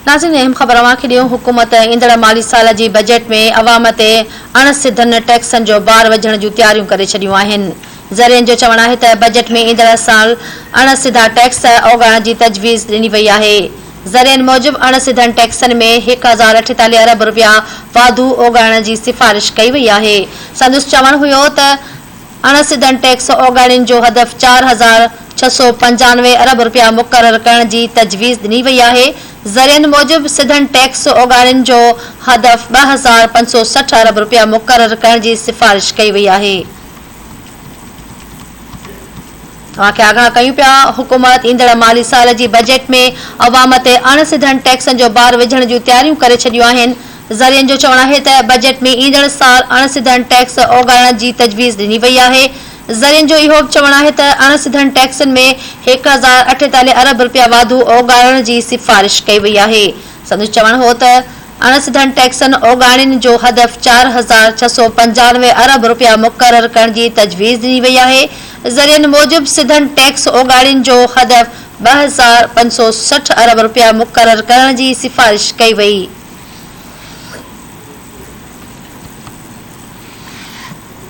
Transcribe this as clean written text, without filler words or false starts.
ناظرين اهم خبر اوهان کي ڏيون حڪومت ايندڙ مالي سال جي بجيٽ ۾ عوام تي اڻ سڌن ٽيڪسن جو بار وجهڻ جون تياريون ڪري ڇڏيون آهن ذريعن جو چوڻ آهي ته بجيٽ ۾ ايندڙ سال اڻ سڌا ٽيڪس اوڳاڙڻ جي تجويز ڏني وئي آهي ذريعن موجب اڻ سڌن ٽيڪسن ۾ 1048 ارب رپيا واڌو اوڳاڙڻ جي سفارش ڪئي وئي آهي سندس چوڻ هيو ته اڻ سڌن ٽيڪس اوڳاڙين جو هدف 4695 ارب رپيا مقرر ڪرڻ جي تجويز ڏني وئي آهي. ذريعن موجب سڌن ٽيڪس اوڳاڙين جو هدف 2560 ارب رپيا مقرر ڪرڻ جي سفارش ڪئي وئي آهي. اوهان کي آگاهه ڪيون پيا، حڪومت ايندڙ مالي سال جي بجيٽ ۾ عوام تي اڻ سڌن ٽيڪسن جو بار وجهڻ جون تياريون ڪري ڇڏيون آهن. ذريعن جو چوڻ آهي ته بجيٽ ۾ ايندڙ سال اڻ سڌن ٽيڪس اوڳاڙڻ جي تجويز ڏني وئي آهي. ذريعن جو اهو به چوڻ آهي ته اڻ سڌن ٽيڪسن ۾ 1048 ارب رپيا واڌو اوڳاڙڻ جي سفارش ڪئي وئي آهي. سندس چوڻ هو ته اڻ سڌن ٽيڪسن اوڳاڙين جو هدف 4695 ارب رپيا مقرر ڪرڻ جي تجويز ڏني وئي آهي. ذريعن موجب سڌن ٽيڪس اوڳاڙين جو هدف 2560 ارب رپيا مقرر ڪرڻ جي سفارش ڪئي وئي.